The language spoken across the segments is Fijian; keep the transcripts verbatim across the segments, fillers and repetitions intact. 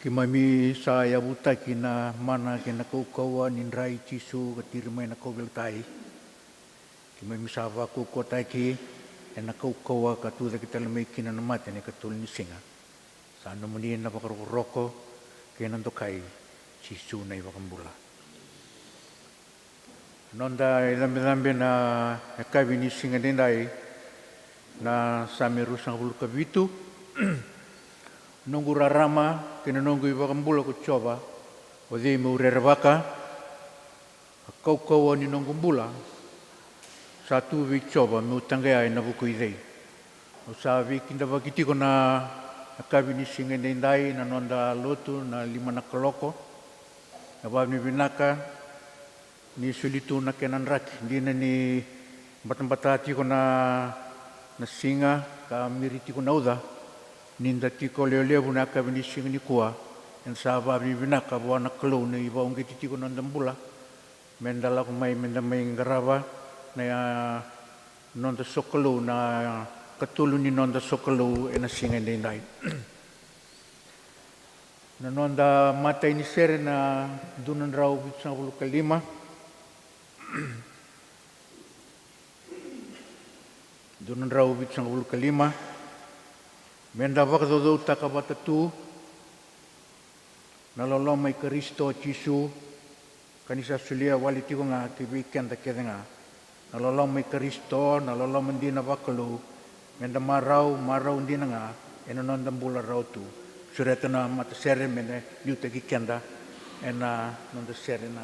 Keimami sa yavutaki na mana kei na kaukauwa ni dra i Jisu ka tiri mai na kauveilatai. Keimami sa vakaukauwataki ena kaukauwa ka tucake tale mai kina na mate ena ikatolu ni siga. Sa nomuni na vakarokoroko kei na dokai, Jisu na iVakabula. Noda icabecabe na yakavi ni siga edaidai, na Same ruasagavulu ka vitu. Noqu rarama kei na noqu iVakabula ko Jiova, o cei meu rerevaka? A kaukauwa ni noqu bula sa tu vei Jiova, meu taqaya ena vuku i cei? Au sa veikidavaki tiko na yakavi ni siga edaidai na noda lotu na lima na kaloko. Na vakavinavinaka ni soli tu na kena draki, dina ni batabata tiko na Na siga ka miri tiko na uca, ni da tiko lewe levu na yakavi ni siga nikua, eda sa vakavinavinaka vua na Kalou ni vakauqeti tiko na noda bula, me da lako mai, me da mai qarava na noda sokalou, na katolu ni noda sokalou ena siga edaidai. Na noda matai ni sere na dua na drau vitusagavulu ka lima. Dua na drau vitusagavulu ka lima. Me da vakacaucautaka vata tu na loloma i Karisito Jisu, ka ni sa solia wale tiko ga ki vei keda kece ga na loloma i Karisito, na loloma dina vakalou, me da marau, marau dina ga ena noda bula rawa tu. Sureta na matasere me na liutaki keda ena noda sere na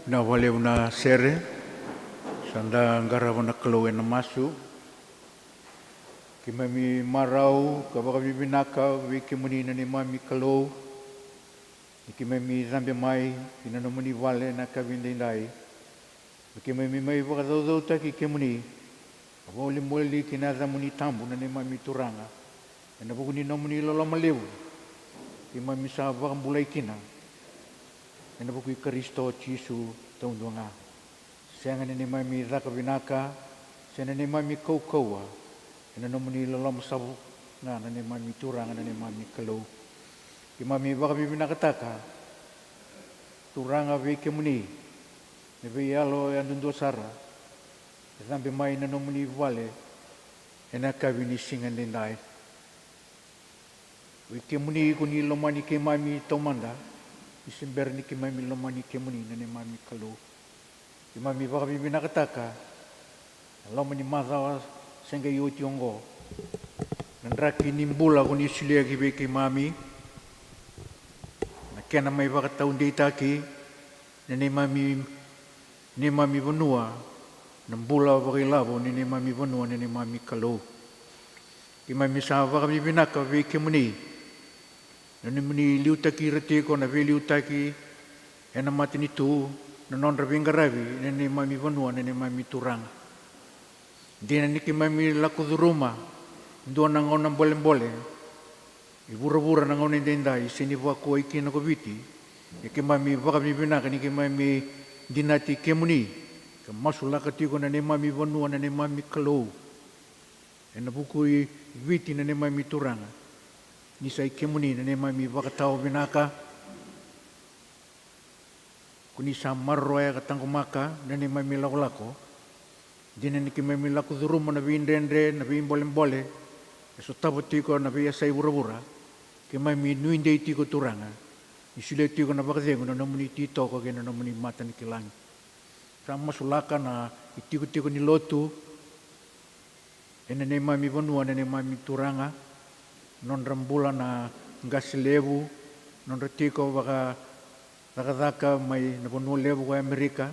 Na vakalevu na sere. Sa da qarava na Kalou ena masu. Keimami marau ka vakavinavinaka vei kemuni na neimami Kalou, ni keimami cabe mai ki na nomuni vale na yakavi edaidai. Me keimami mai vakacaucautaki kemuni, ka vakamolimoli ki na yacamuni tabu na neimami Turaga, ena vuku ni nomuni loloma levu keimami sa vakabulai kina ena vuku i Karisito Jisu taudua ga. Sega na neimami caka vinaka se na neimami kaukauwa, ena nomuni loloma sara ga na neimami Turaga na neimami Kalou. Keimami vakavinavinakataka Turaga vei kemuni na veiyalo yadudua sara e cabe mai na nomuni vale ena yakavi ni siga edaidai. Oi kemuni ko ni lomani keimami taumada, ni se bera ni keimami lomani kemuni na neimami Kalou. Keimami vakavinavinakataka na loma ni macawa se qai oti oqo, na draki ni bula ko ni solia ki vei keimami, na kena mai vakataudeitaki na neimami neimami vanua, na bula vakailavo ni neimami vanua, na neimami Kalou. Keimami sa vakavinavinaka vei kemuni na nomuni liutaki ira tiko na veiliutaki ena matanitu, na nodra veiqaravi na neimami vanua, na neimami Turaga. Dina ni keimami lako curuma e dua na gauna bolebole i vuravura na gauna edaidai, se ni vakuai kina ko Viti, ia keimami vakavinavinaka ni keimami dinati kemuni, ka masulaka tiko na neimami vanua, na neimami Kalou, ena vuku i Viti, na neimami Turaga, ni sa i kemuni na neimami vakatawa vinaka. Ko ni sa maroroya ka taqomaka na neimami lakolako. Dina ni keimami lako curuma na veidredre, na veibolebole e sotava tiko na veiyasai vuravura, keimami nuidei tiko, Turaga, ni solia tiko na vakacegu na nomuni ititoko kei na nomuni matanikilagi. Sa masulaka na itikotiko ni lotu ena neimami vanua, na neimami Turaga, nodra bula na qase levu, nodra tiko vakacakacaka mai na vanua levu ko Amerika,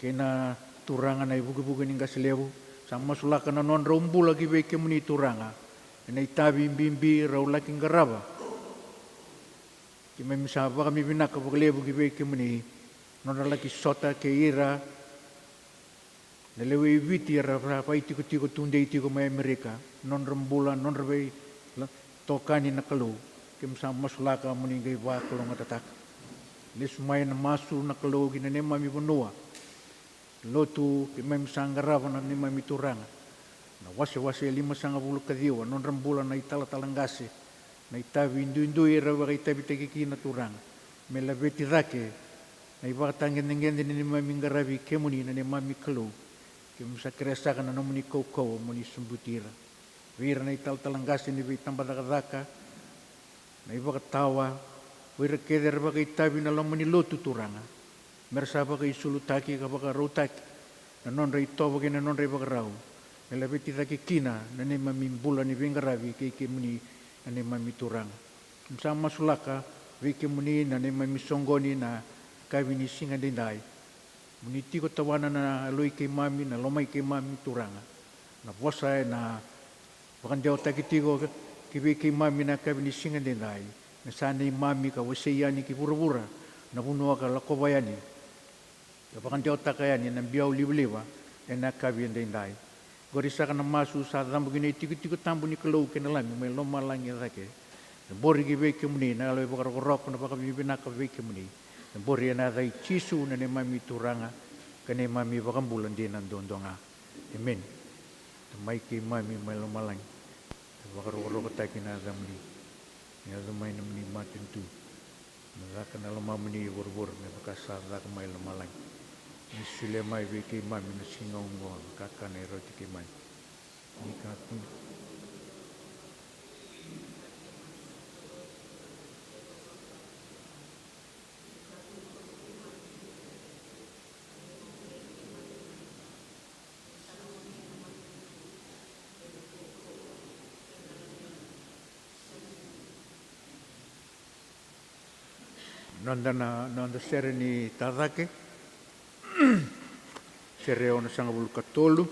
kei na, Turaga, na ivukivuki ni qase levu. Sa masulaka na nodrau bula ki vei kemuni, Turaga, ena itavi bibi rau laki qarava. Keimami sa vakavinavinaka vakalevu ki vei kemuni, nodra laki sota kei ira na lewe i Viti era vakaitikotiko tudei tiko mai Amerika, nodra bula, nodra veitokani, na Kalou. Keimami sa masulaka mo ni qai vakalougatataka. Lesu mai na masu, na Kalou, ki na neimami vanua. Lotu keimami sa qarava, na neimami Turaga, na wasewase e limasagavulu ka ciwa, nodra bula na italatala qase, na itavi duidui era vakaitavitaki kina, Turaga, me laveti cake na ivakatagedegede ni neimami qaravi kemuni, na neimami Kalou. Keimami sa kerea saka na nomuni kaukauwa mo ni sobuti ira. Vei ira na italatala qase ni veitabacakacaka, na ivakatawa, o ira kece era vakaitavi na loma ni lotu, Turaga, me ra sa vakaisulutaki ka vakarautaki na nodra itovo kei na nodra ivakarau, me laveti cake kina na neimami bula ni veiqaravi kei kemuni, na neimami Turaga. Keimami sa masulaka vei kemuni na neimami soqoni na yakavi ni siga edaidai. Mo ni tiko tawana na yaloi keimami, na lomai keimami, Turaga. Na vosa ena vakadewataki tiko ki vei keimami na yakavi ni siga edaidai, me sa neimami ka wasei yani ki vuravura na vanua ka lakova yani, ka vakadewataka yani na biau livaliva ena yakavi edaidai. Qori saka na masu sa cabu ki na itikotiko tabu ni Kalou kei na Lami mai lomalagi e cake. E bori ki vei kemuni na yalo ivakarokoroko, na vakavinavinaka vei kemuni. E bori ena yaca i Jisu na neimami Turaga ka neimami iVakabula dina duadua ga. Emeni. Tamai keimami mai lomalagi, e vakarokorokotaki na yacamuni. Ni yaco mai na nomuni matanitu, me caka na lomamuni e vuravura me vaka sa caka mai lomalagi. Ni solia mai vei keimami na siga oqo na kakana e rauti keimami. Ni kakua ni Noda na, noda sere ni tacake. Sere onosagavulu ka tolu.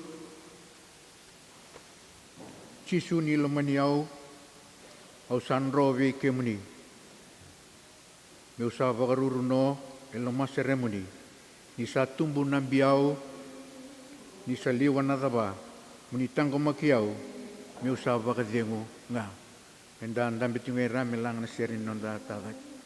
Jisu, ni lomani au, au sa dro vei kemuni. Meu sa vakaruru no e lomaseremuni. Ni sa tubu na biau, ni sa liwa na cava, mo ni taqomaki au, meu sa vakacegu ga. Eda dabe tiko ga i ra me laga na sere ni noda tacake.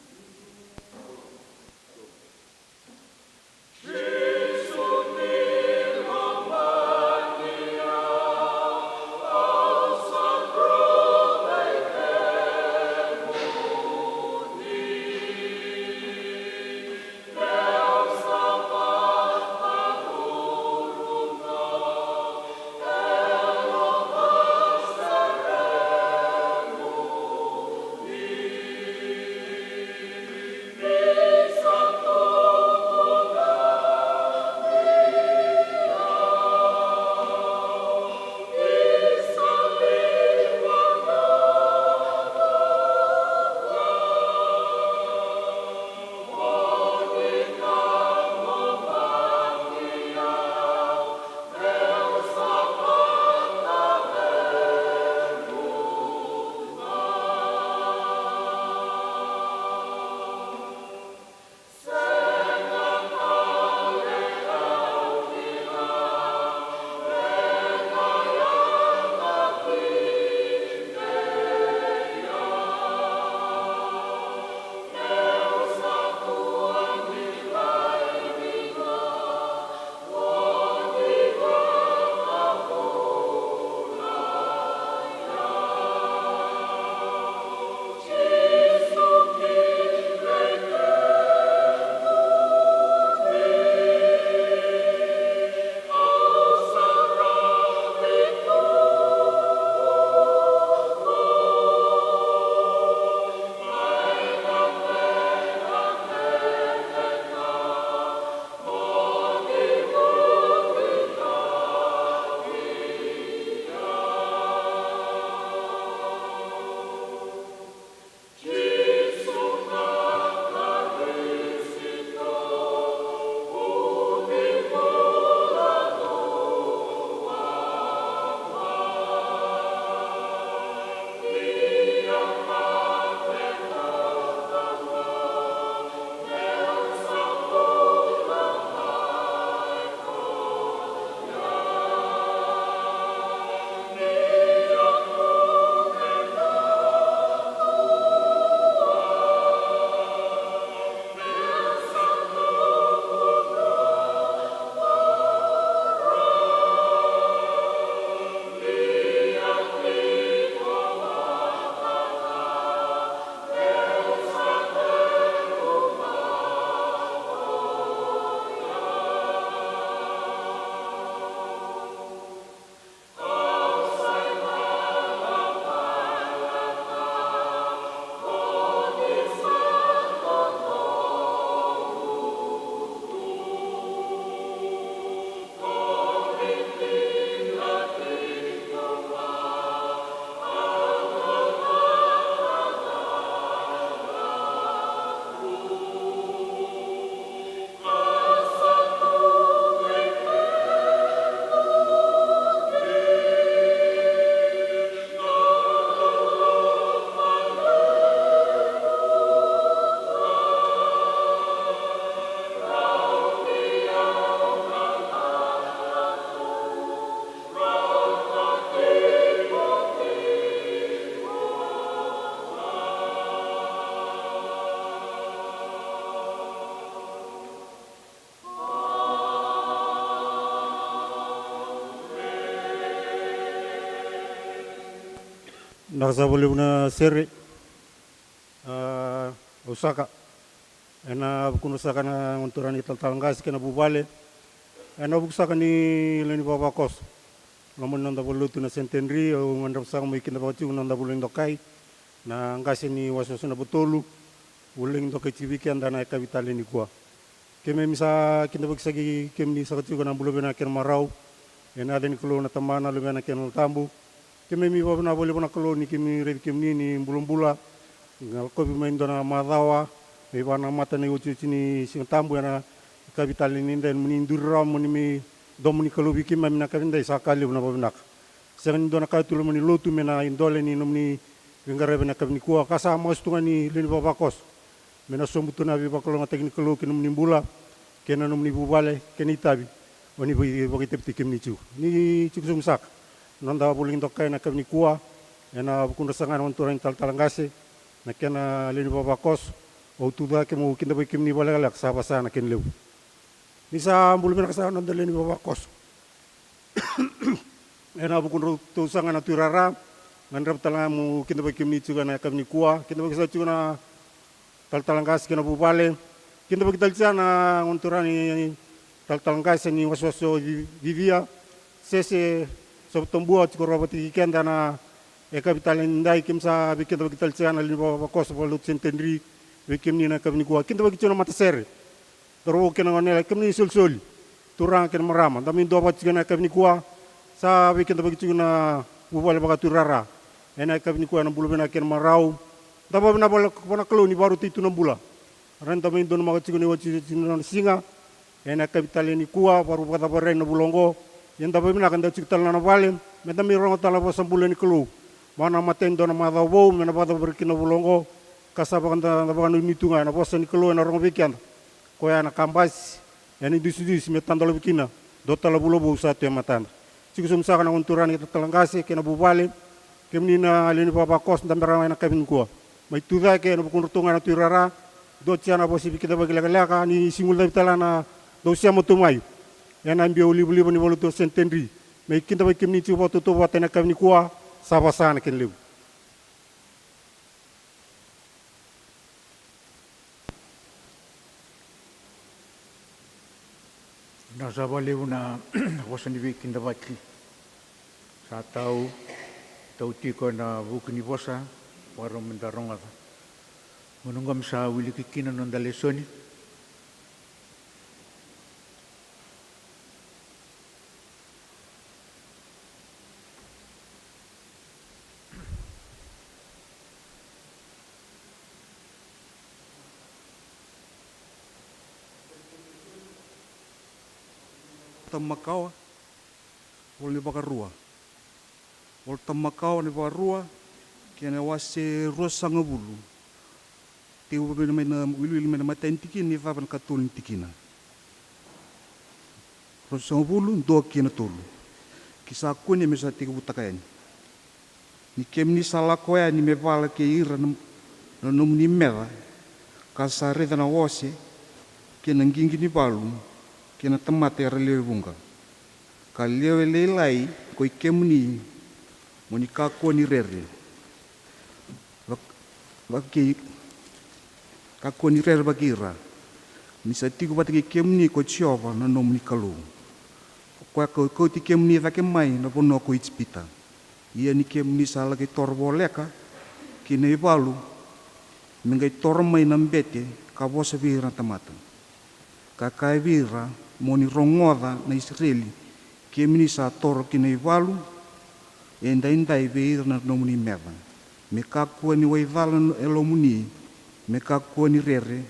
Na ka sa valevu na sere. A, au saka ena vukudra saka na gone turaga ni talatala qase kei na vuvale. Ena vuku saka ni lewe ni vavakoso, loma ni noda valenilotu na Centenary, au gadreva saka meu kidavaka tiko na noda vulagi dokai, na qase ni wasewase na Vatolu, vulagi dokai tiko vei keda na yakavi tale nikua. Keimami sa kidavaki saka kemuni saka tiko na bula vinaka kei na marau, ena yaca ni Kalou na Tamana, Luvena kei na Yalo Tabu. Keimami vakavinavinaka vakalevu na Kalou ni keimami raici kemuni ni bulabula, na lakovi mai dua na macawa, me ivakanamata na iotioti ni Siga Tabu ena yakavi tale nidai, nomuni duri rawa mo ni mai domo ni Kalou vei keimami na yakavi nidai, sa ka levu na vakavinaka. Sega ni dua na ka tu e loma ni lotu me na idole ni nomuni veiqaravi ena yakavi nikua, ka sa masu tu ga ni lewe ni vavakoso me na sobu tu na veivakalougatataki ni Kalou ki na nomuni bula kei na nomuni vuvale kei na itavi o ni vei-, vakaitavitaki kemuni tiko. Ni tiko sobu saka na noda vulagi dokai ena yakavi nikua, ena vukudra saka ga na gone turaga ni talatala qase, na kena lewe ni vavakoso. Au tu cake meu kidavaki kemuni vakalekaleka, sa vasa na kena levu. Ni sa bula vinaka saka na noda lewe ni vavakoso. Ena vukudratou saka ga na Tui Rara, gadreva tale ga meu kidavaki kemuni tiko ena yakavi nikua, kidavaki saka tiko na talatala qase kei na vuvale, kidavaki tale tiko na gone turaga ni talatala qase ni wasewase o Ci-, Cicia, Sese Sovotabua, tiko rawa vata kei keda ena yakavi tale nidai. Keimami sa veikidavaki tale tiko na lewe ni vavakoso, valenilotu Centenary, vei kemuni ena yakavi nikua. Kidavaki tiko na matasere, cauravou kei na goneyalewa, kemuni solisoli, turaga kei na marama, da mai duavata tiko ena yakavi nikua. Sa veikidavaki tiko na vuvale vaka-Tui Rara ena yakavi nikua, ena bula vinaka kei na marau. Da vakavinavinaka vua na Kalou ni vakarautaki tu na bula. Rawa ni da mai donumaka tiko na iotioti ni nona siga ena yakavi tale nikua, vakarau vakacavarai na vula oqo. Ia da vakavinavinaka da tiko tale ena vale me da mai rogo tale na vosa bula ni Kalou. Mai na imatai ni dua na macawa vou me na vakacavari kina na vula oqo, ka sa vakada-, da vakanuinui tu ga ena vosa ni Kalou ena rogo vei keda. Koya ena kabasi, ena idusidusi me tadolavi kina, dua tale na vula vou sa tu e matada. Tiko sobu saka na gone turaga ni talatala qase kei na vuvale, kemuni na lewe ni vavakoso, da bera mai ena yakavi nikua. Mai tu cake ena vukudratou ga na Tui Rara, dua tiko na vosa veikidavaki lekaleka, ni sega ni guilecavi tale ga na dau sema tu mai ena biau livaliva ni valenilotu o Centenary, me kidavaki kemuni tiko vakatautauvata ena yakavi nikua, sa vasa na kena levu. Vinaka saka vakalevu na vosa ni veikidavaki. Sa tau, tau tiko ena vuku ni vosa, vakarau meda rogoca. Gauna oqo me sa wiliki kina na noda lesoni. Volatabu makawa, Vola ni Vakarua. Volatabu makawa na Vakarua, kei na wase ruasagavulu. Tekivu mai na, mai na wiliwili mai na imatai ni tikina ni cava na ikatolu ni tikina. Ruasagavulu, dua ki na tolu. Ke sa kune me sa tekivutaka yani. Ni kemuni sa lako yani me vala kei ira na, na nomuni meca, ka sa raica na ose kei na qiqi ni valu kei na tamata era lewe vuqa, ka lewe lailai ko i kemuni, mo ni kakua ni rere. Vak-, vaki-, kakua ni rere vaki ira, ni sa tiko vata kei kemuni ko Jiova na nomuni Kalou, o koya ka kauti kemuni cake mai na vanua ko Ijipita. Ia ni kemuni sa laki toro voleka ki na ivalu me qai toro mai na bete ka vosa vei ira na tamata, ka kaya vei ira, mo ni rogoca na Isireli, kemuni sa toro ki na ivalu edaidai vei ira na nomuni meca, me kakua ni waicala na yalomuni, me kakua ni rere,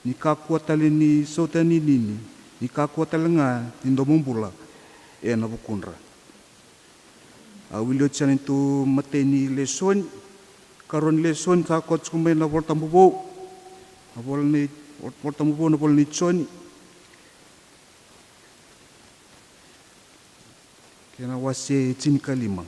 ni kakua tale ni sautaninini, ni kakua tale ga ni domobula ena vukudra. A wili oti sara neitou matai ni lesoni. Karua ni lesoni sa koto tiko mai na Volatabu Vou. Na vola nei, Volatabu Vou, na vola nei Joni. Kei na wase tinikalima.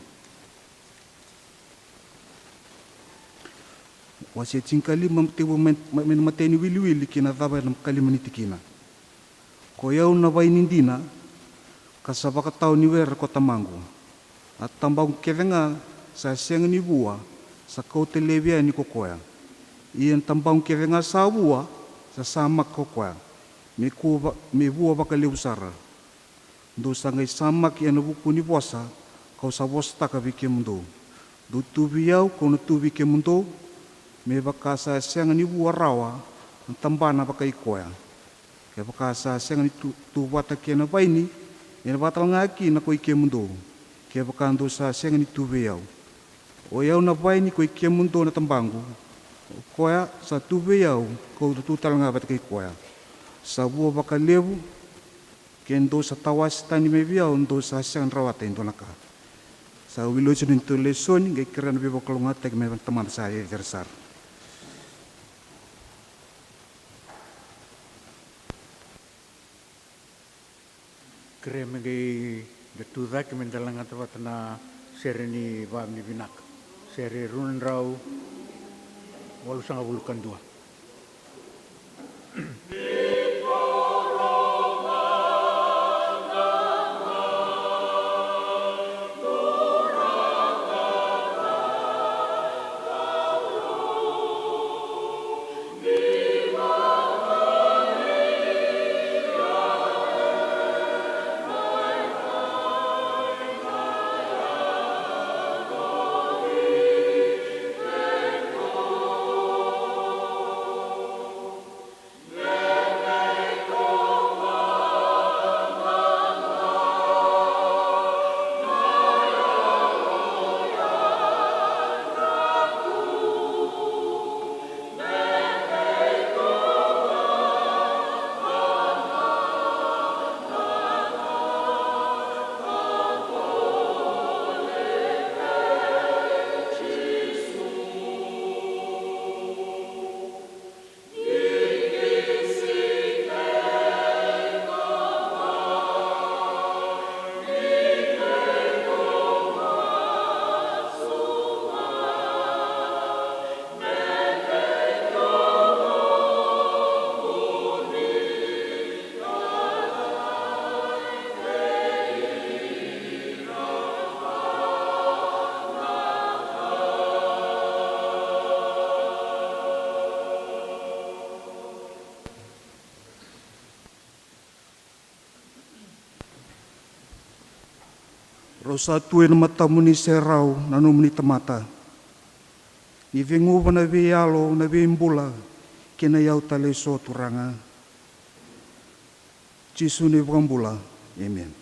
Wase tinikalima, tekivu mai, mai, mai na matai ni wiliwili ki na cava ena ikalima ni tikina. Koi au na vaini dina, ka sa vakatawa ni were ko Tamaqu. A tabaqu kece ga sa sega ni vua, sa kauta laivi yani ko koya. Ia na tabaqu kece ga sa vua, sa samaka ko koya, me kua va-, me vua vakalevu sara. Dou sa qai samaki ena vuku ni vosa kau sa vosataka vei kemudou. Dou tu vei au, kau na tu vei kemudou, me vaka sa sega ni vua rawa na tabana vakai koya. Kevaka sa sega ni tu, tu vata kei na vaini, ena vaka tale ga kina koi kemudou, kevaka dou sa sega ni tu vei au. O i au na vaini, koi kemudou na tabaqu. O koya sa tu vei au, kau na tu tale ga vata kei koya. Sa vua vakalevu, ke dou sa tawase tani mai vei au, dou sa sega ni rawata e dua na ka. Sa wili oti na neitou lesoni, qai kerea na veivakalougatataki mai vei na Tamada sa cecere sara. Kerea me qai da tu cake me da lagata vata na sere ni vavinavinaka. Sere rua na drau walusagavulu ka dua. Rau sa tu ena matamuni serau na nomuni tamata. Ni ceguva na veiyalo, na veibula kei na iyau tale eso, Turaga. Jisu na iVakabula. Emeni.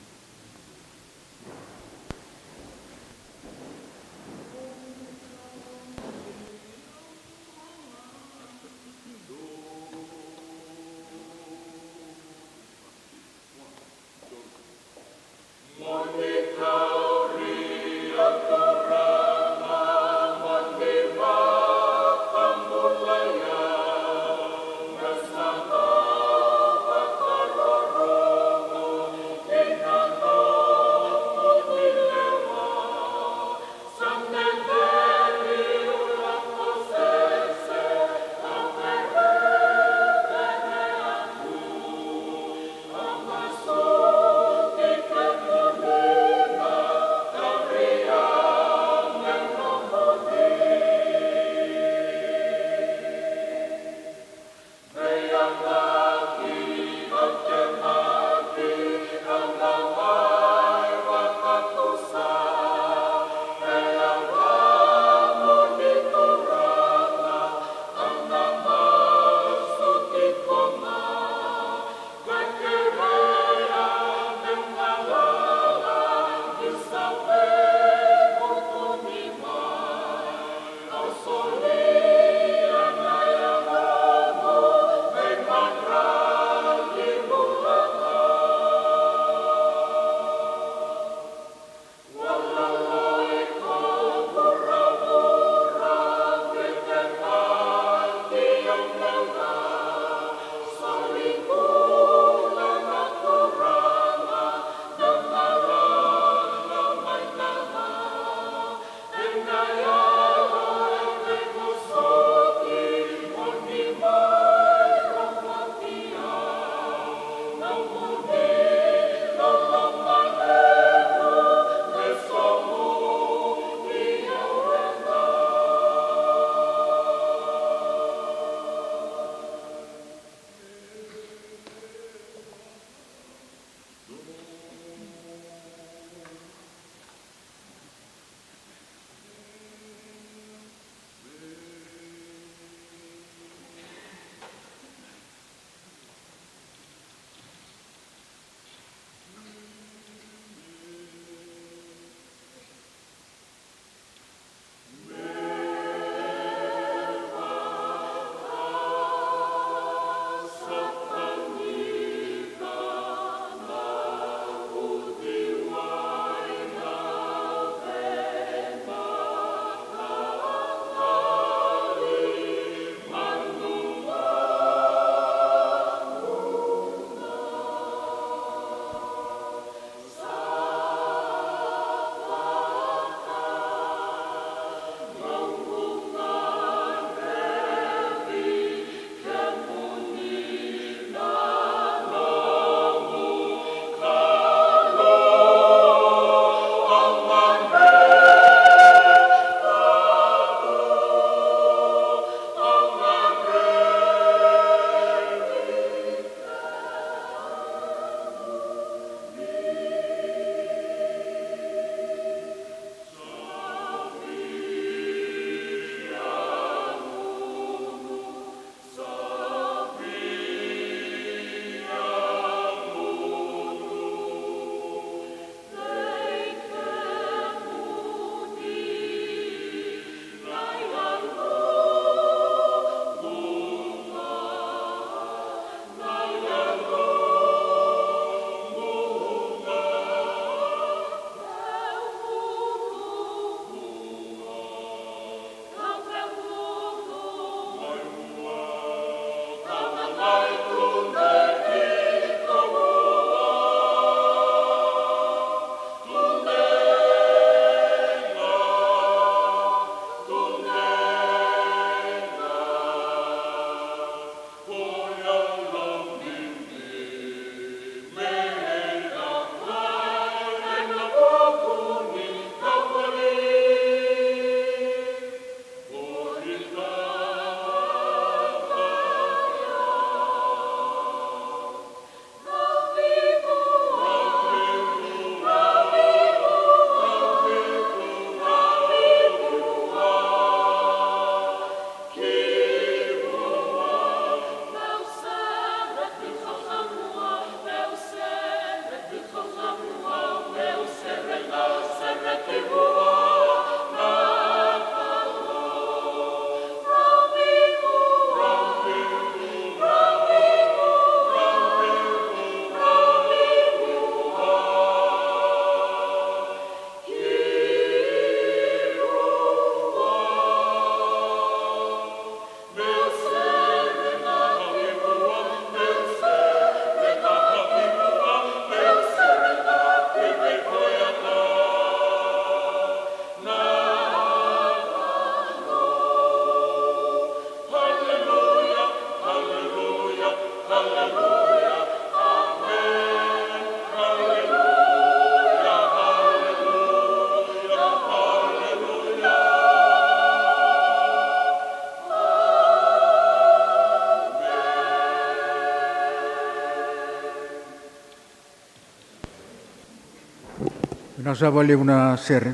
Vinaka sara vakalevu na sere.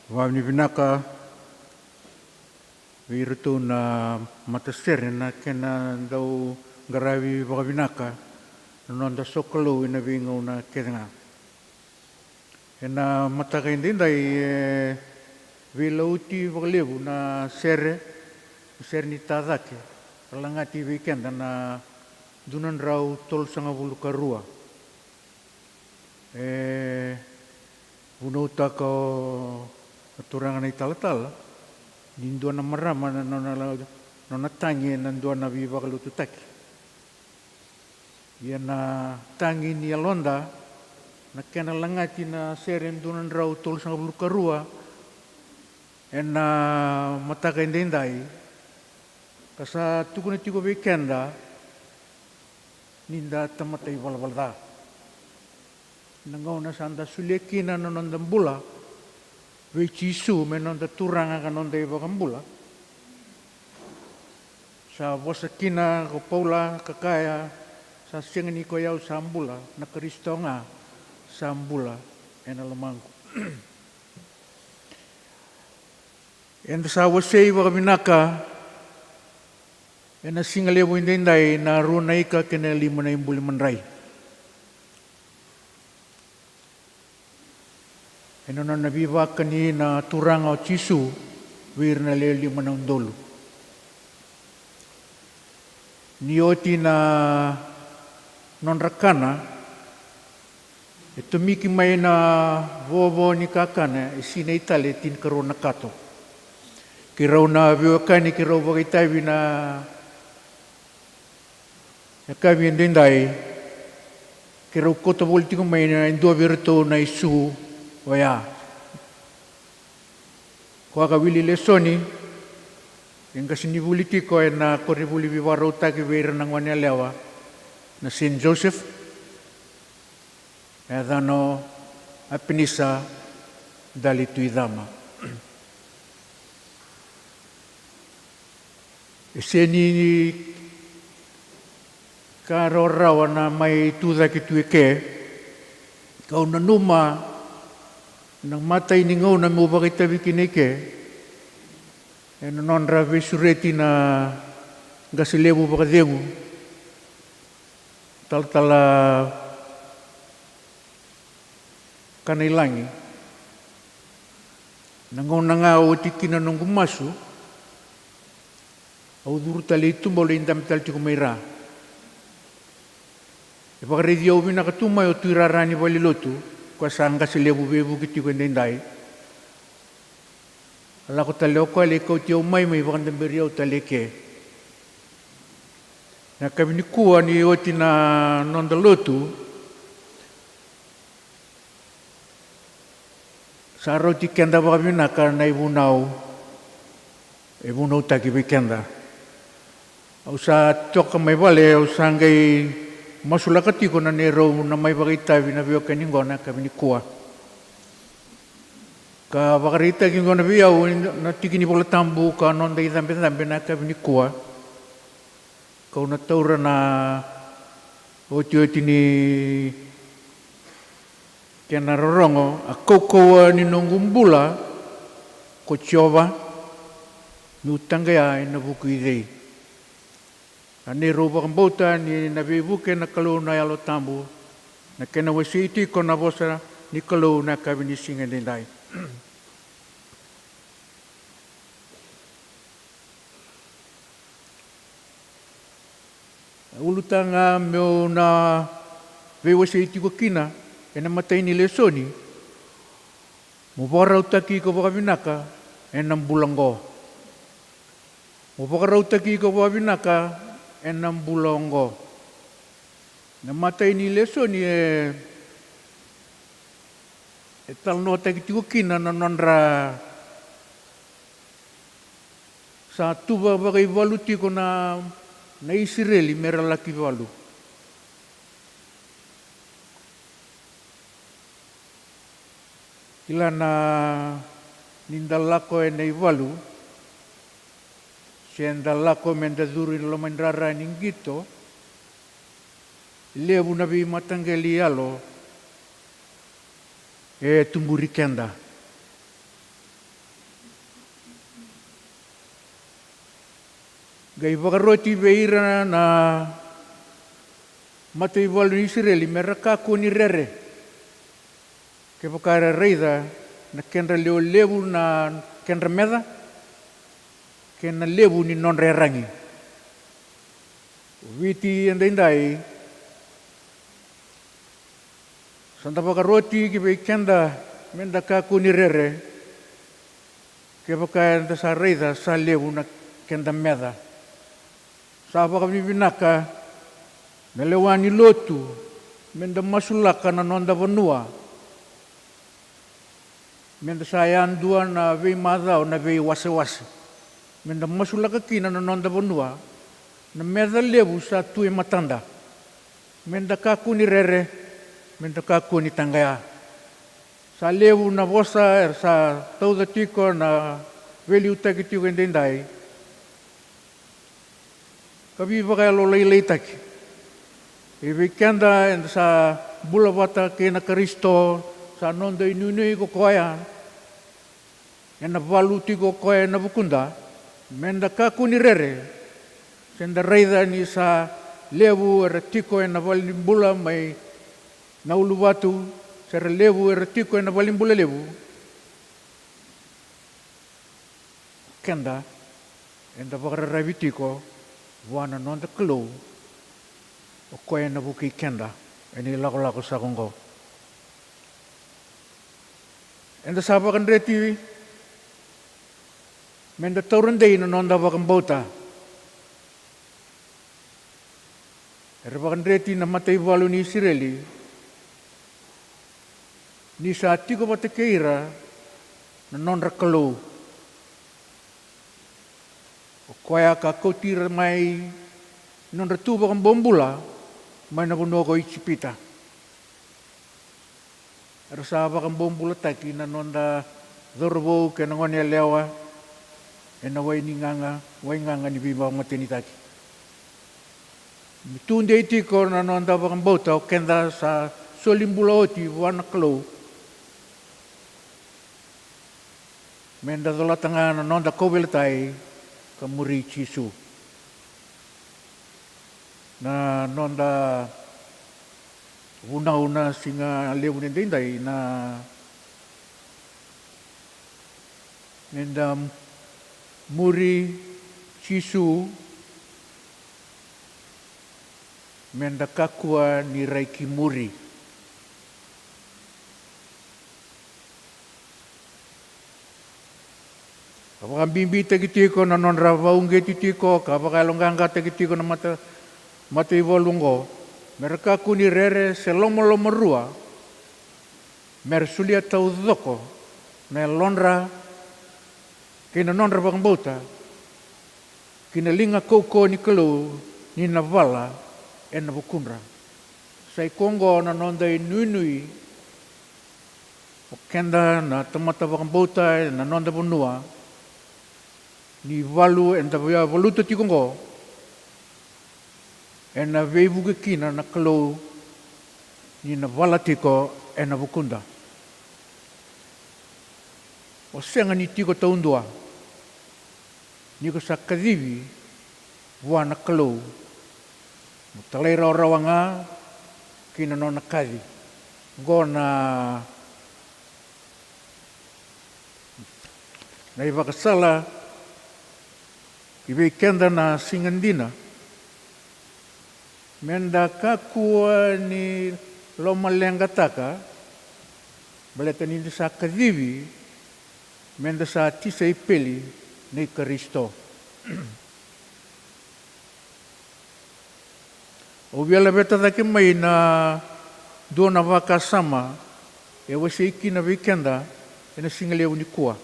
Vakavinavinaka vei iratou na matasere na kena dau qaravi vakavinaka na noda sokalou ena veigauna kece ga. Ena mataka edaidai e veilauti vakalevu na sere, na sere ni tacake ka lagati vei keda na dua na drau tolusagavulu ka rua. E vunautaka o na turaga na italatala ni dua na marama na nona, nona tagi ena dua na veivakalotutaki. Ia na tagi ni yaloda na kena lagati na sere dua na drau tolusagavulu ka rua ena mataka edaidai, ka sa tukuna tiko vei keda ni da tamata ivalavala ca. Na gauna sa da solia kina na noda bula vei Jisu me noda Turaga ka noda iVakabula, sa vosa kina ko Paula ka kaya, sa sega ni ko i au sa bula, na Karisito ga sa bula ena lomaqu. Eda sa wasei vakavinaka ena siga levu edaidai na rua na ika kei na lima na ibuli madrai. Ena nona veivakani na Turaga o Jisu vei ira na lewe lima na udolu. Ni oti na nodra kana, e tomiki mai na vovo ni kakana e sinai tale e tinikarua na kato. Keirau na veiwekani, keirau vakaitavi na yakavi edaidai, keirau kauta voli tiko mai na e dua vei iratou na isu oya. Ko a ka wili lesoni, e qasenivuli tiko ena koronivuli veivakarautaki vei ira na goneyalewa na Saint Joseph, e yacana o Apenisa Dalituicama. E sega ni ka rawarawa na mai tucake tu eke. Kau nanuma na imatai ni gauna meu vakaitavi kina eke ena nodra veisureti na qase levu vakacegu, talatala Kanailagi. Na gauna ga oti kina noqu masu, au curu tale i tuba, au lai dabe tale tiko mai ra. E vakaraici au vinaka tu mai o tuirara ni valenilotu, koya sa qase levu veivuke tiko edaidai. A lako tale o koya, lai kauti au mai, mai vakadaberi au tale eke. Na yakavi nikua ni oti na noda lotu, sa rauti keda vakavinaka na ivunau e vunautaki vei keda. Au sa toka mai vale, au sa qai masulaka tiko na neirau na mai vakaitavi na veiwekani qo na yakavi nikua. Ka vakaraitaki qo na vei au na tiki ni Vola Tabu ka noda icabecabe na yakavi nikua. Kau na taura na otioti ni kena rorogo: A kaukauwa ni noqu bula ko Jiova, meu taqaya ena vuku i cei? A neirau vakabauta ni na veivuke na Kalou na Yalo Tabu, na kena wasei tiko na vosa ni Kalou na yakavi ni siga edaidai. A ulutaga meu na veiwasei tiko kina ena imatai ni lesoni: Mo vakarautaki iko vakavinaka ena bula oqo. Mo vakarautaki iko vakavinaka ena bula oqo. Na imatai ni lesoni e, e talanoataki tiko kina na nodra sa tuva vakaivalu tiko na, na Isireli me ra laki valu. Kila na, ni da lako ena ivalu, se da lako me da curu ena loma ni rara ni qito, levu na veimataqali yalo e tuburi keda. Qai vakaroti vei ira na mataivalu ni Isireli me ra kakua ni rere, kevaka era raica na kedra lewe levu na kedra meca, kei na levu ni nodra yaragi. O Viti edaidai, sa da vakaroti ki vei keda me da kakua ni rere, kevaka eda sa raica sa levu na keda meca. Sa vakavinavinaka na lewa ni lotu me da masulaka na noda vanua, me da sa yadua na veimacawa, na veiwasewase, me da masulaka kina na noda vanua. Na meca levu sa tu e matada, me da kakua ni rere, me da kakua ni taqaya. Sa levu na vosa era sa tauca tiko, na veiliutaki tiko edaidai, ka veivakayalolailaitaki. E vei keda eda sa bula vata kei na Karisito, sa noda inuinui ko koya, ena valu tiko o koya ena vukuda, me da kakua ni rere, se da raica ni sa levu era tiko ena valenibula mai na uluvatu, se ra levu era tiko ena valenibula levu. Keda, eda vakararavi tiko vua na noda Kalou, o koya ena vukei keda ena ilakolako sa koya oqo. Eda sa vakadreti me da taura dei na noda vakabauta. Era vakadreti na mataivalu ni Isireli ni sa tiko vata kei ira na nodra Kalou, o koya ka kauti ira mai nodra tu vakabobula mai na vanua ko Ijipita. Era sa vakabobulataki na noda cauravou kei na gone yalewa ena wai ni gaga, waigaga ni veivakamatenitaki. Me tu dei tiko na noda vakabauta o keda sa soli bula oti vua na Kalou, me da colata ga na noda kauveilatai ka muri Jisu. Na noda vunau na siga levu ni daidai na me da muri Jisu, me da kakua ni rai ki muri. Ka vakabibitaki tiko na nodra vakauqeti tiko ka vakayaloqaqataki tiko na mata, mataivalu oqo, me ra kakua ni rere se lomalomarua, me ra solia taucoko na yalodra kei na nodra vakabauta ki na liga kaukauwa ni Kalou, ni na vala ena vukudra. Sa i koya oqo na noda inuinui o keda na tamata vakabauta ena noda vanua, ni valu eda via valuta tiko oqo ena veivuke kina na Kalou, ni na vala tiko ena vukuda. O sega ni tiko taudua, ni ko sa kacivi vua na Kalou, mo talairawarawa ga ki na nona kaci. Oqo na, na ivakasala ki vei keda na siga dina, me da kakua ni lomaleqataka, baleta ni da sa kacivi, me da sa tisaipeli nei Karisito. Au via laveta cake mai na dua na vakasama e wasei kina vei keda ena siga levu nikua.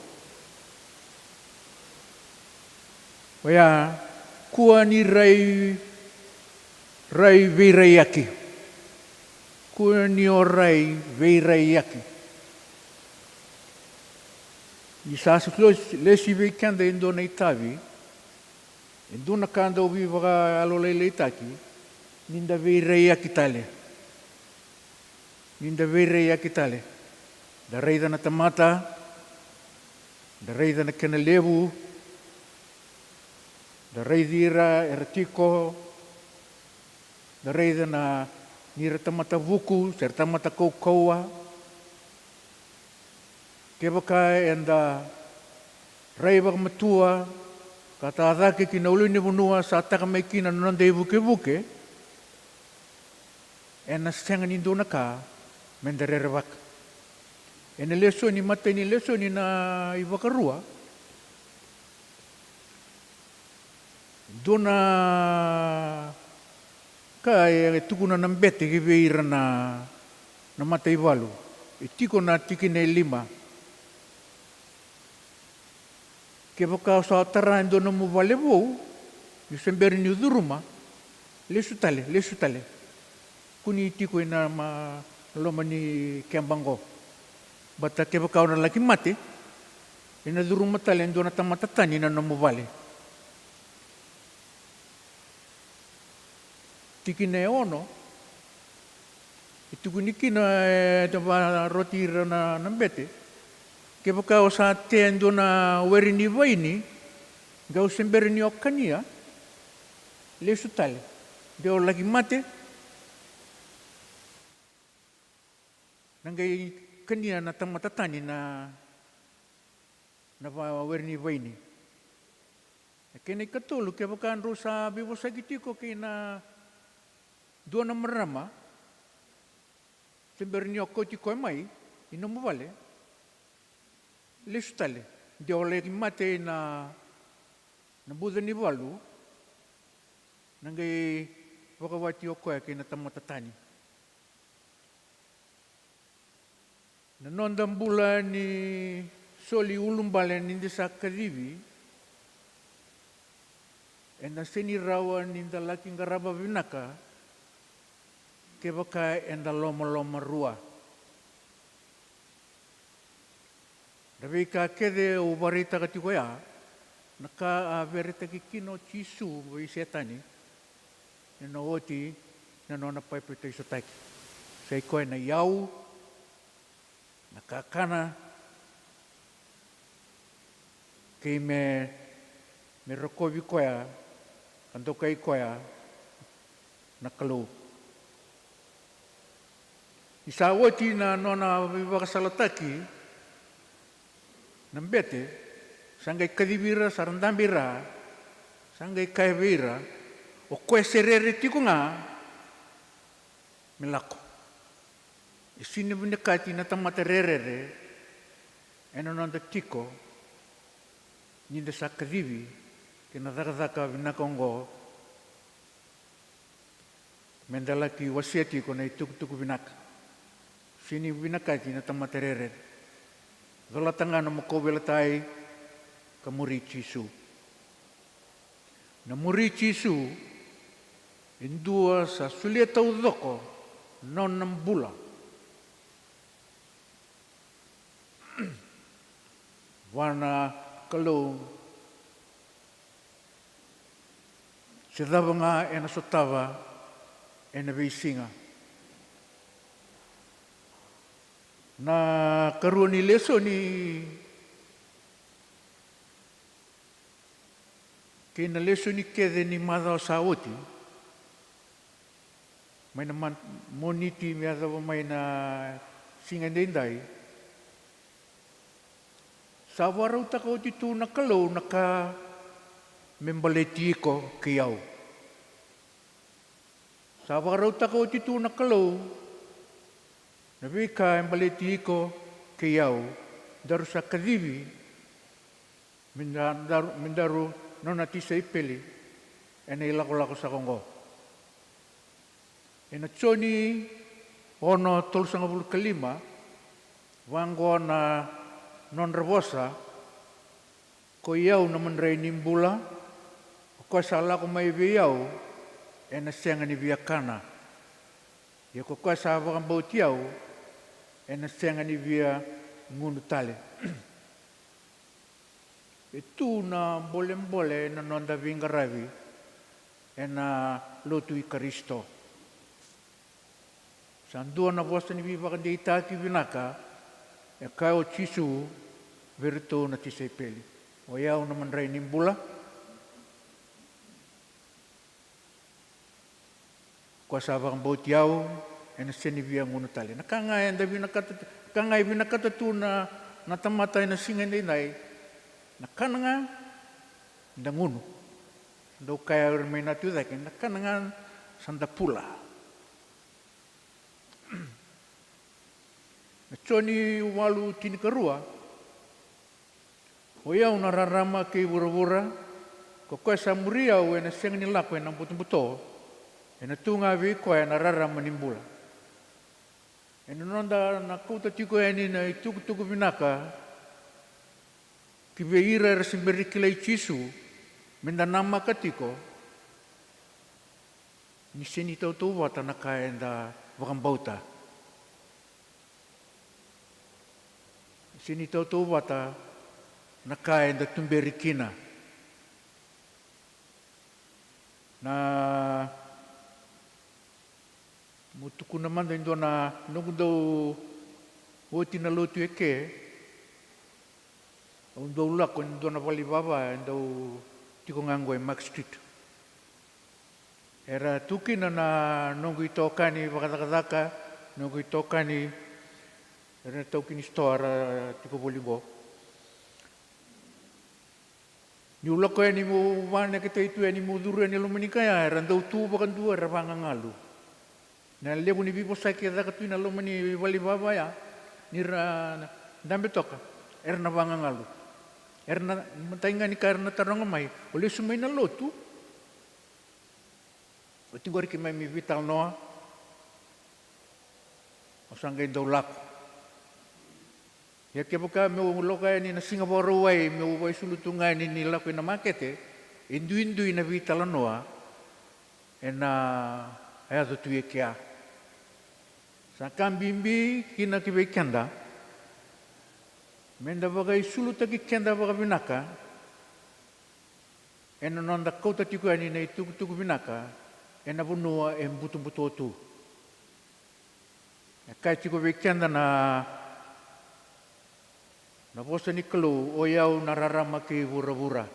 Oya, kua ni rai, rai veiraiyaki. Kua ni o rai veiraiyaki. Ni sa lesi vei keda e dua na itavi, e dua na ka dau veivakayalolailaitaki, ni da veiraiyaki tale. Ni da veiraiyaki tale. Da raica na tamata, da raica na kena levu, da raici ira era tiko, da raica na ni ra tamata vuku se ra tamata kaukauwa. Kevaka eda rai vakamatua ka tacake ki na ulunivanua sa taka mai kina na noda ivukevuke, ena sega ni dua na ka meda rerevaka. Ena lesoni, matai ni lesoni na iVakarua, dua na ka e tukuna na bete ki vei ira na, na mataivalu. E tiko na tikina e lima. Kevaka o sa tara e dua nomu vale vou, ni se bera ni curuma, lesu tale, lesu tale. Kua ni tiko ina ma-, loma ni keba oqo. Baleta kevaka o na laki mate, ena curuma tale e dua na tamata tani na nomu vale. Tikina e ono, e tukuni kina, e, e vakaroti ira na, na bete. Kevaka o sa tea e dua na were ni vaini, qai o se bera ni o kania, lesu tale. De o laki mate, na qai kania na tamata tani na, na va-, were ni vaini. Na kena ikatolu, kevaka drau sa veivosaki tiko kei na dua na marama, se bera ni o kauti koya mai i nomu vale, lesu tale. De o laki mate ina, na buca ni valu, na qai vakawati o koya kei na tamata tani. Na noda bula ni soli ulubale ni da sa kacivi, eda sega ni rawa ni da laki qarava vinaka kevaka eda lomaloma rua. Na veika kece au vakaraitaka tiko ya, na ka a veretaki kina o Jisu vei Setani, ena oti na nona papitaisotaki. Sa i koya na iyau, na kakana, kei me, me rokovi koya, ka dokai koya na Kalou. Ni sa oti na nona veivakasalataki na bete, sa qai kacivi ira, sa ra dabe i ra, sa qai kaya vei ira, o koya se rere tiko ga me lako. E sega ni vinakati na tamata rerere ena noda tiko ni da sa kacivi kei na cakacaka vinaka oqo, me da laki wasea tiko na itukutuku vinaka. Sega ni vinakati na tamata rerere. Colata ga nomu kauveilatai ka muri Jisu. Na muri Jisu e dua sa solia taucoko na nona bula vua na Kalou, se cava ga ena sotava ena veisiga. Na ikarua ni lesoni kei na lesoni kece ni macawa sa oti, mai na Mon-, Moniti me yacova mai na siga edaidai, sa vakarautaka oti tu na Kalou na ka me baleti iko kei au. Sa vakarautaka oti tu na Kalou na veika e baleti iko kei au, daru sa kacivi me da-, daru, me daru nona tisaipeli ena ilakolako saka oqo. Ena Joni ono, tolusagavulu ka lima, vaqo na nodra vosa: Ko i au na madrai ni bula, ko koya sa lako mai vei au ena sega ni via kana, ia ko koya sa vakabauti au ena sega ni via gunu tale. E tu na bolebole na noda veiqaravi ena lotu i Karisito. Sa dua na vosa ni veivakadeitaki vinaka E kaya o Jisu vei iratou na tisaipeli, o yau na madrai ni bula. Ko sa vakabauti au, ena sega ni via gunu tale. Na ka ga eda vinakata, ka ga e vinakata tu na, na tamata ena siga edaidai, na kana ga da gunu. Dau kaya ira mai na tu cake, na kana ga sa da pula. Na Joni walu tinikarua, o yau na rarama kei vuravura, ko koya sa muri au ena sega ni lako ena butobuto, ena tu ga vei koya na rarama ni bula. Ena noda na kauta tiko yani na itukutuku vinaka ki vei ira era se bera ni kilai Jisu, meda namaka tiko ni sega ni tautauvata na ka eda vakabauta. Ni sega ni tautauvata na ka eda tuberi kina. Na Meu tukuna mada e dua na noqu dau oti na lotu eke, au dau lako e dua na vale ni vava e dau tiko ga qo e Mark Street. Era tu kina na noqu itokani vakacakacaka, noqu itokani era na taukei ni sitoa era tiko voli qo. Niu lako yani meu vakaneketai tu yani meu curu yani e loma ni ka ya, era dau tu vakadua era vagagalu. Na levu ni veivosaki e caka tu ena loma ni vale ni vava ya, ni ra dabe toka, era na vagagalu. Era na, matai ga ni ka era na taroga mai, o lesu mai na lotu? Oti qori keimami veitalanoa, au sa qai dau lako. Ia kevaka meu lako yani na Siga Vakarauwai meu vakaisulu tu ga yani ni lako ina makete, e duidui na veitalanoa ena yaco tu e kea. Sa ka bibi kina ki vei keda meda vakaisulutaki keda vakavinaka ena noda kauta tiko yani na itukutuku vinaka ena vanua e butobuto tu. E kaya tiko vei keda na, na vosa ni Kalou, o i au na rarama kei vuravura.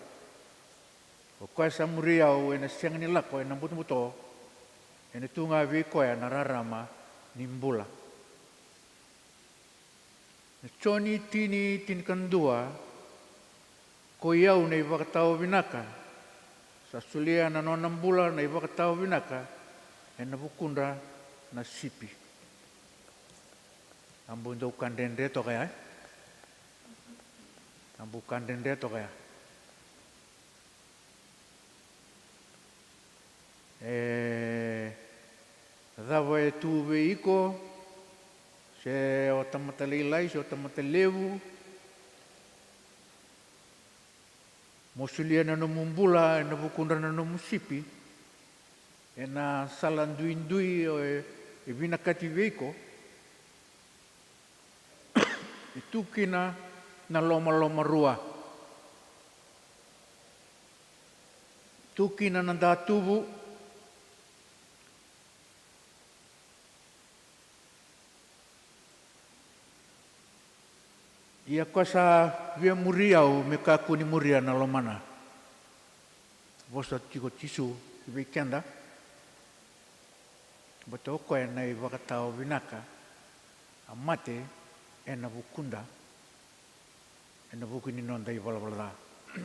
O koya sa muri au ena sega ni lako ena butobuto, ena tu ga vei koya na rarama ni bula. Na Joni tini, tinikadua, ko i au na ivakatawa vinaka, sa solia na nona bula na ivakatawa vinaka ena vukudra na sipi. A bau dau ka dredre toka ya, e? A bau ka dredre toka ya. E cava e tu vei iko, se o tamata lailai se o tamata levu, mo solia na nomu bula ena vukudra na nomu sipi, ena sala duidui e, e vinakati vei iko, e tu kina na lomalomarua, tu kina na datuvu. Ia ko sa via muri au me kakua ni muria na lomana. Vosa tiko Jisu ki vei keda, baleta o koya na ivakatawa vinaka, a mate ena vukuda, ena vuku ni noda ivalavala ca.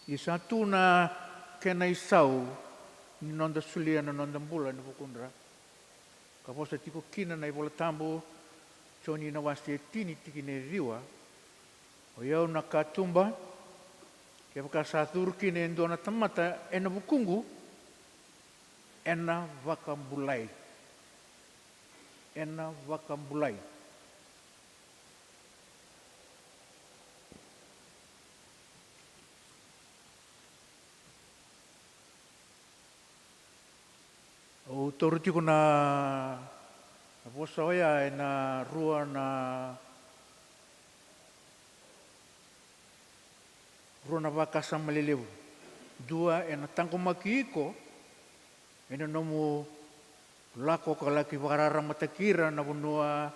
Ia sa tu na kena isau ni noda solia na noda bula ena vukudra. Ka vosa tiko kina na iVola Tabu, Joni na wase e tini tikina e ciwa, o i au na katuba, kevaka sa curu kina e dua na tamata ena vukuqu, ena vakabulai. Ena vakabulai. Au taura tiko na, na vosa oya ena rua na, rua na vakasama lelevu. Dua, ena taqomaki iko ena nomu lako ka laki vakararamataki ira na vanua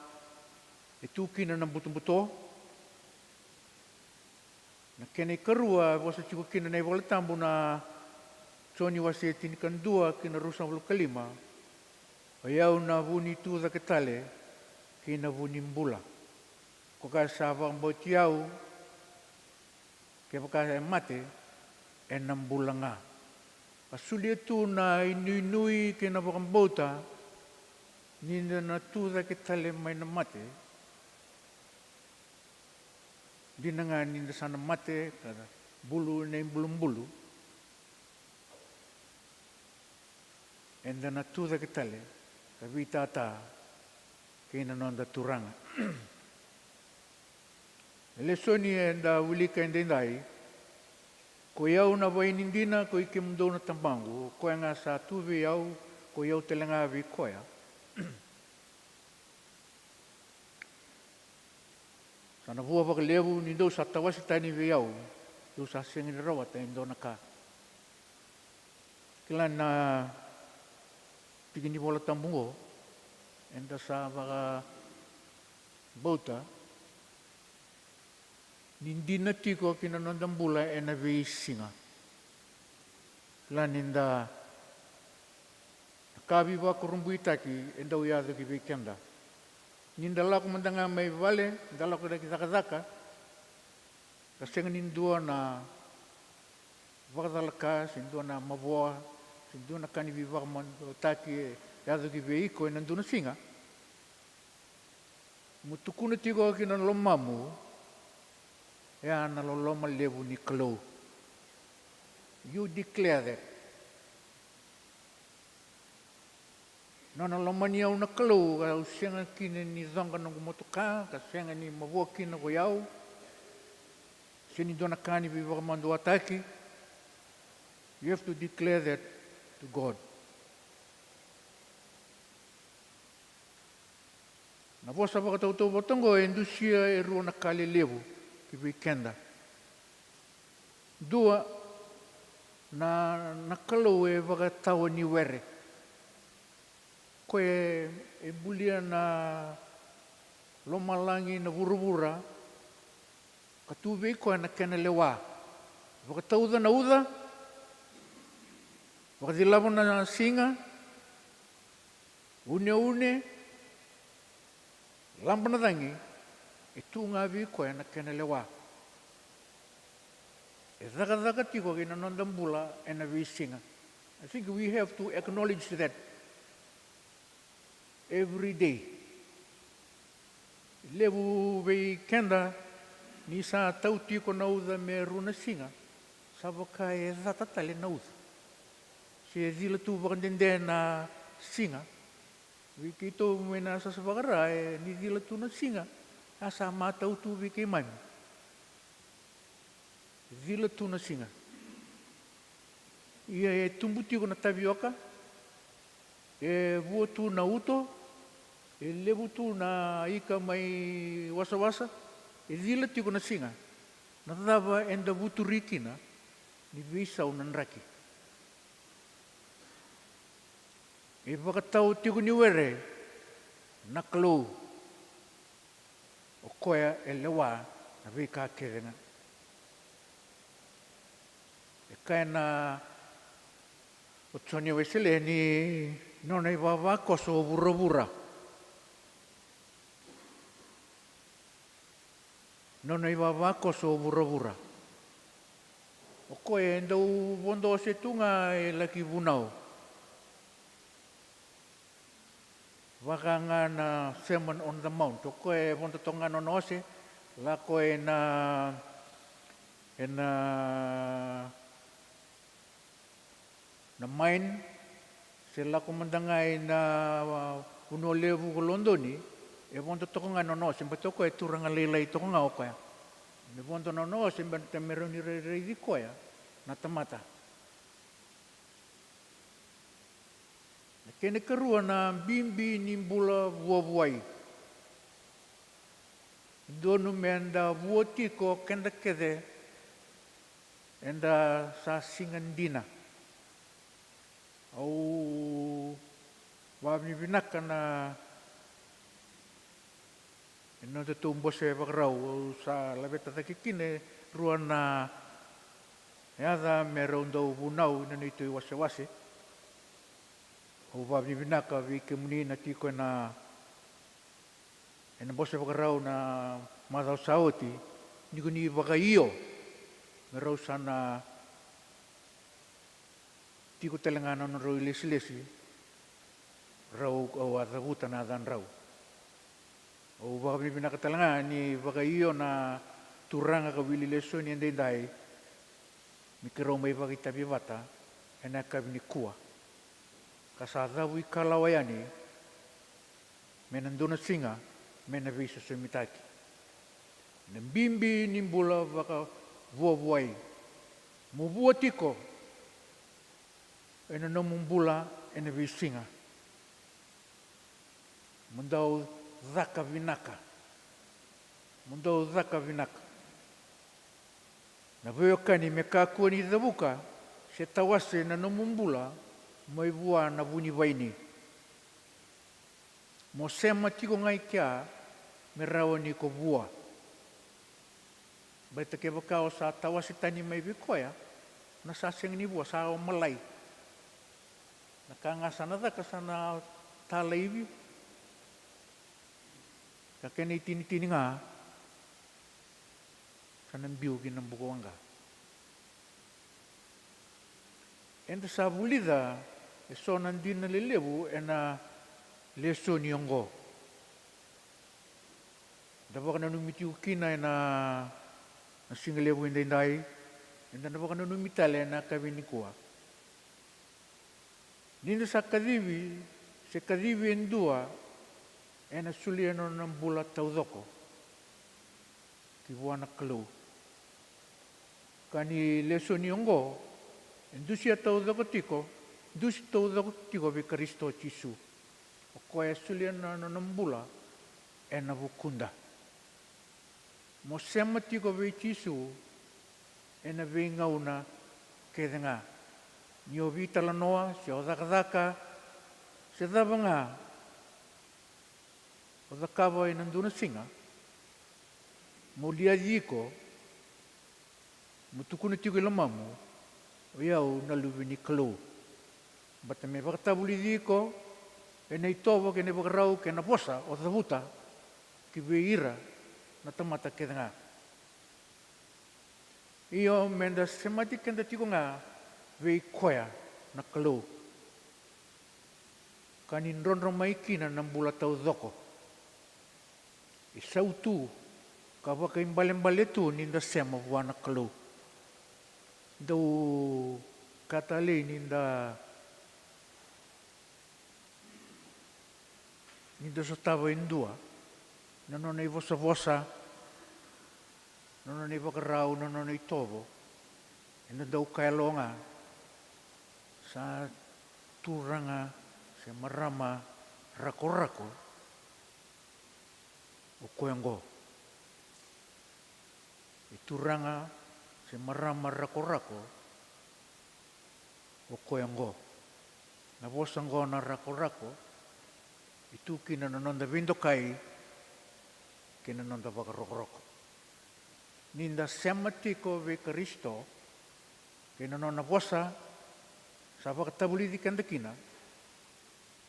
e tu kina na butobuto. Na kena ikarua e vosa tiko kina na iVola Tabu na Joni wase tinikadua ki na ruasagavulu ka lima. O i au na vu ni tu cake tale kei na vu ni bula. Ko koya sa vakabauti au, kevaka e mate, ena bula ga. Ka solia tu na inuinui kei na vakabauta ni da na tu cake tale mai na mate. Dina ga ni da sa na mate ka bulu na ibulubulu, eda na tu cake tale ka veitata kei na noda Turaga. Na lesoni eda wilika edaidai: Ko i au na vaini dina, ko i kemudou na tabaqu, o koya ga sa tu vei au, ko i au tale ga vei koya. Sa na vua vakalevu ni dou sa tawase tani vei au, dou sa sega ni rawata e dua na ka. Kila na tiki ni Vola Tabu oqo, eda sa vakabauta ni dina tiko ki na noda bula ena veisiga. Kila ni da, na ka veivakurabuitaki e dau yaco ki vei keda. Ni da lako mada ga mai vale, da lako ki cakacaka, ka sega ni dua na vakacalaka, se dua na mavoa, se dua na ka ni veivakamaduataki e yaco ki vei iko ena dua na siga. Mo tukuna tiko ki na lomamu, e a na loloma levu ni Kalou. You declare that. Nona lomani au na Kalou, au sega kina ni coqa noqu motoka, ka sega ni mavoa kina ko i au, se ni dua na ka ni veivakamaduataki. You have to declare that to God. Na vosa vakatautauvata oqo e dusia e rua na ka lelevu ki vei keda. Dua, na, na Kalou e vakatawa ni were. Koya e bulia na lomalagi, na vuravura, ka tu vei koya na kena lewa. Vakatauca na uca, vakacilava na siga, uneune, laba na cagi, e tu ga vei koya na kena lewa. E cakacaka tiko ki na noda bula ena veisiga. I think we have to acknowledge that every day. Levu vei keda, ni sa tau tiko na uca me rua na siga, sa vaka e cata tale na uca, se cila tu vakadede na siga. Vei keitou mai na sasa vakara, e, ni cila tu na siga, a sa matau tu vei keimami. Cila tu na siga. Ia e tubu tiko na tavioka, e vua tu na uto, e levu tu na ika mai wasawasa, e cila tiko na siga. Na cava eda vuturi kina ni veisau na draki? E vakatawa tiko ni were na Kalou. O koya e lewa na veika kece ga. E kaya na o Joni Wesele ni nona ivavakoso o vuravura. Nona ivavakoso o vuravura. O koya e dau vodo ose tu ga e laki vunau. Vaka ga na Sermon on the Mount, o koya e vodo toka ga nona ose, lako ena, ena, na mine, se lako mada ga ena vanua levu ko Lodoni, e vodo toka ga nona ose, baleta o koya e turaga lailai toka ga o koya. Me vodo nona ose baleta me rawa ni rairaici koya na tamata. Na kena ikarua, na bibi ni bula vuavuai. Dodonu meda vua tiko keda kece, eda sa siga dina. Au Vakavinavinaka na, e noda tou bose vakarau, au sa laveta cake kina e rua na yaca me rau dau vunau ena neitou iwasewase. Au vakavinavinaka vei kemuni na tiko ena, ena bose vakarau na macawa sa oti, ni ko ni vakaio me rau sa na tiko tale ga na nodrau ilesilesi, rau au a cavuta na yacadrau. Au vakavinavinaka tale ga ni vakaio na turaga ka wili lesoni edaidai, me keirau mai vakaitavi vata ena yakavi nikua. Ka sa cavu ikalawa yani me na dua na siga me na veisosomitaki. Na bibi ni bula vakavuavuai. Mo vua tiko ena nomu bula ena veisiga. Mo dau caka vinaka. Mo dau caka vinaka. Na veiwekani, me kakua ni cavuka se tawase na nomu bula mai vua na vunivaini. Mo sema tiko ga i kea me rawa ni ko vua. Baleta kevaka o sa tawase tani mai vei koya, na sa sega ni vua, sa o malai. Na ka ga sa na caka sa na talaivi. Ka kena itinitini ga sa na biu ki na bukawaqa. Eda sa vulica eso na dina lelevu ena lesoni oqo. Da vakananumi tiko kina ena, na siga levu edaidai, eda na vakananumi tale ena yakavi nikua. Ni da sa kacivi se kacivi e dua, ena solia na nona bula taucoko ki vua na Kalou. Ka ni lesoni oqo e dusia taucoko tiko, dusi taucoko tiko vei Karisito Jisu. O koya e solia na nona bula ena vukuda. Mo sema tiko vei Jisu ena veigauna kece ga. Ni o veitalanoa se o cakacaka se cava ga o cakava ena dua na siga, mo liaci iko, mo tukuna tiko i lomamu, o i au na luve ni Kalou. Baleta me vakatavulici iko ena itovo kei na ivakarau kei na vosa o cavuta ki vei ira na tamata kece ga. Io, meda semati keda tiko ga vei koya na Kalou, ka ni drodro mai kina na bula taucoko. E sautu ka vakaibalebale tu ni da sema vua na Kalou. Dau ka talei ni da, ni da sotava e dua na nona ivosavosa, na nona ivakarau, na nona itovo, eda dau kaya lo ga, sa turaga se marama rakorako o koya oqo. E turaga se marama rakorako o koya oqo. Na vosa oqo na rakorako e tu kina na noda veidokai kei na noda vakarokoroko. Ni da sema tiko vei Karisito kei na nona vosa sa vakatavulici keda kina,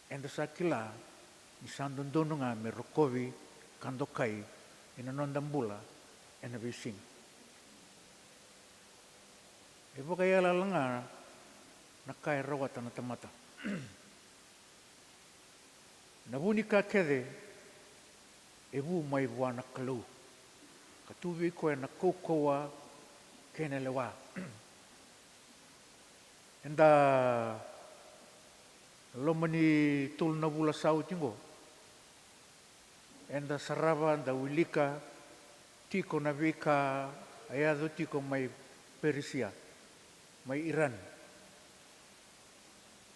eda sa kila ni sa dodonu ga me rokovi ka dokai ena noda bula ena veisiga. E vakaiyalayala ga na ka e rawata na tamata. Na vu ni ka kece e vu mai vua na Kalou, ka tu vei koya na kaukauwa kei na lewa. Eda loma ni tolu na vula sa oti oqo, eda sarava, da wilika tiko na veika a yaco tiko mai Perisia, mai Iran.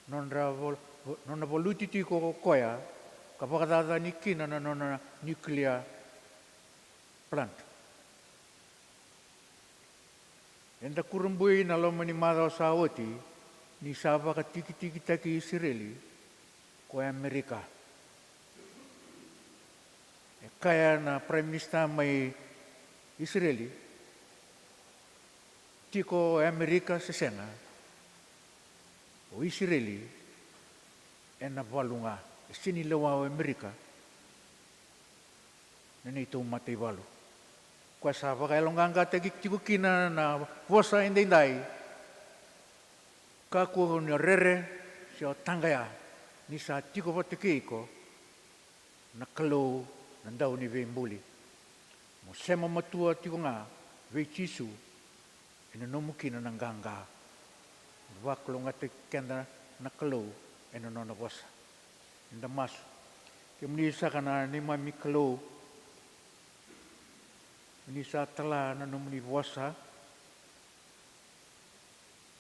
Nodra val-, nona valuti tiko ko koya ka vakacacani kina na nona nuclear plant. Eda kurabui na loma ni macawa sa oti ni sa vakatikitikitaki Isireli ko Amerika. E kaya na Prime Minister mai Isireli, tiko o Amerika se sega, o Isireli ena valu ga. E sega ni lewa o Amerika na neitou mataivalu. Koya sa vakayaloqaqataki tiko kina na vosa edaidai. Kakua ni o rere se o taqaya, ni sa tiko vata kei iko na Kalou na Dauniveibuli. Mo sema matua tiko ga vei Jisu, ena nomu kina na qaqa. Vakalougatataki keda na Kalou ena nona vosa. Eda masu. Kemuni saka na neimami Kalou, ni sa tala na nomuni vosa,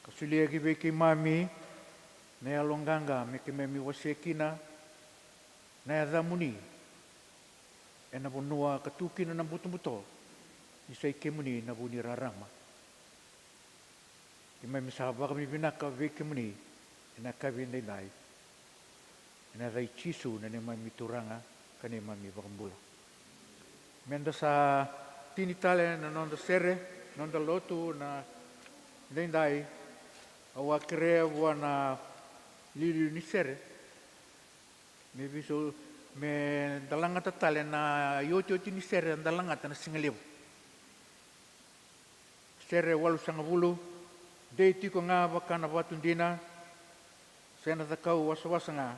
ka solia ki vei keimami na yaloqaqa me keimami wasea kina na yacamuni ena vanua ka tu kina na butobuto, ni sa i kemuni na vu ni rarama. Keimami sa vakavinavinaka vei kemuni ena yakavi edaidai. Ena yaca i Jisu na neimami Turaga ka neimami iVakabula. Meda sa tini tale na noda sere, noda lotu na daidai. Au a kerea vua na liuliu ni sere me viso, me da lagata tale na iotioti ni sere da lagata na siga levu. Sere walusagavulu. Dei tiko ga vaka na vatu dina, se na cakau wasawasa ga,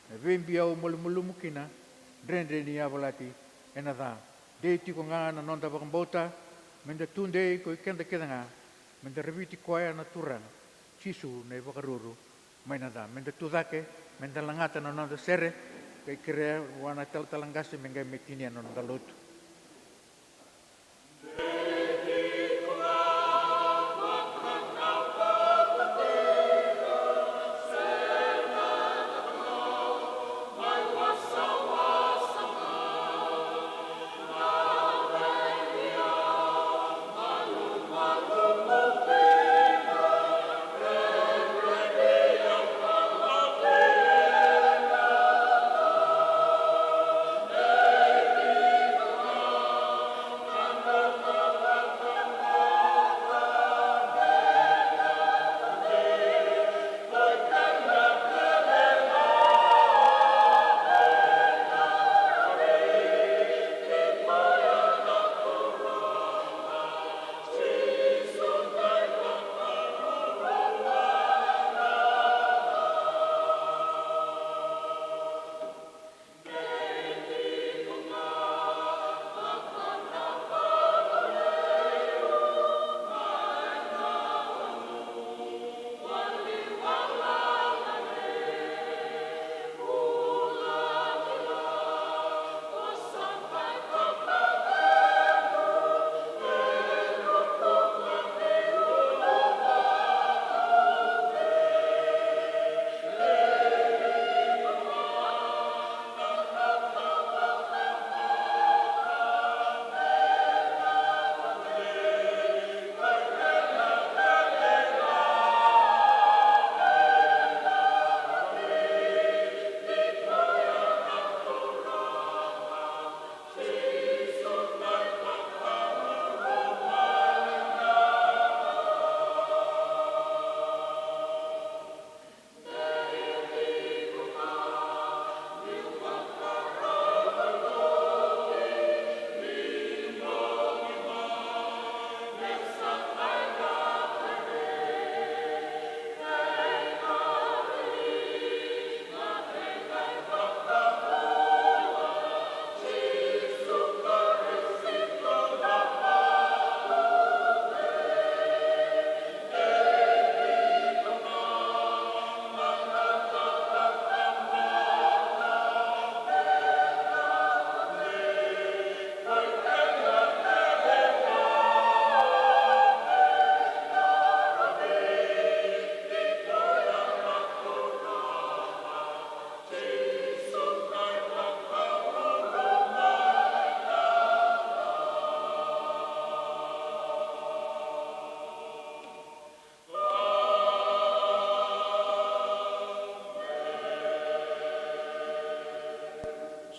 na veibi au malumalumu kina, dredre ni yavalati ena ca. Dei tiko ga na noda vakabauta, meda tudei ko i keda kece ga, meda raviti koya na Turaga Jisu na ivakaruru mai na ca. Meda tu cake, meda lagata na noda sere, ka i kerea vua na talatala qase me qai me tinia na noda lotu.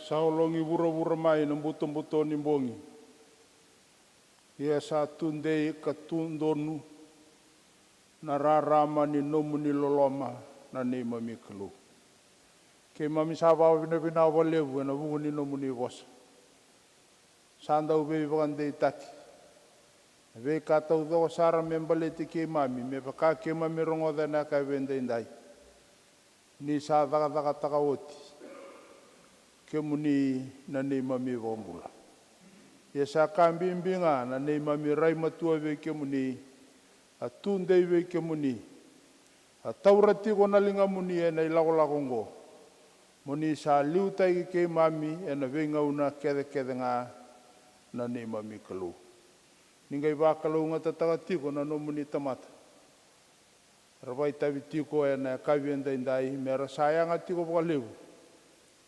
Sa ologi vuravura mai na butobuto ni bogi, ia sa tudei ka tu donu na rarama ni nomuni loloma, na neimami Kalou. Keimami sa vakavinavinaka vakalevu ena vuku ni nomuni vosa. Sa dau veivakadeitaki na veika taucoko sara me baleti keimami, me vaka keimami rogoca ena yakavi edaidai, ni sa cakacakataka oti kemuni na neimami iVakabula. Ia sa ka bibi ga na neimami rai matua vei kemuni, a tudei vei kemuni, a taura tiko na ligamuni ena ilakolako oqo, mo ni sa liutaki keimami ena veigauna kecekece ga, na neimami Kalou. Ni qai vakalougatataka tiko na nomuni tamata era vakaitavi tiko ena yakavi edaidai, me ra sa yaga tiko vakalevu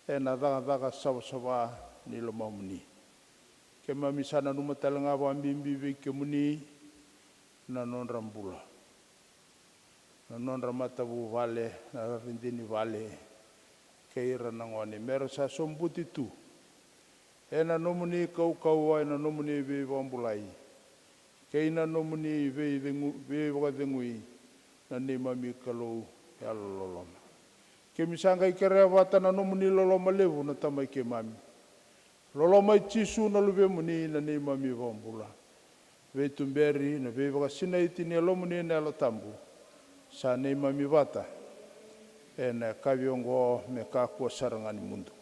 ena cakacaka savasava ni lomamuni. Keimami sa nanuma tale ga vakabibi vei kemuni na nodra bula, na nodra matavuvale, na ridini vale, kei ira na gone, me ra sa sobuti tu ena nomuni kaukauwa, ena nomuni veivakabulai, kei na nomuni veicegu-, veivakacegui, na neimami Kalou yalololoma. Keimami sa qai kerea vata na nomuni loloma levu na Tamai keimami, loloma i Jisu na Luvemuni, na neimami iVakabula, veituberi, na veivakasinaiti ni Yalomuni na Yalo Tabu, sa neimami vata ena yakavi oqo me kakua sara ga ni mudu.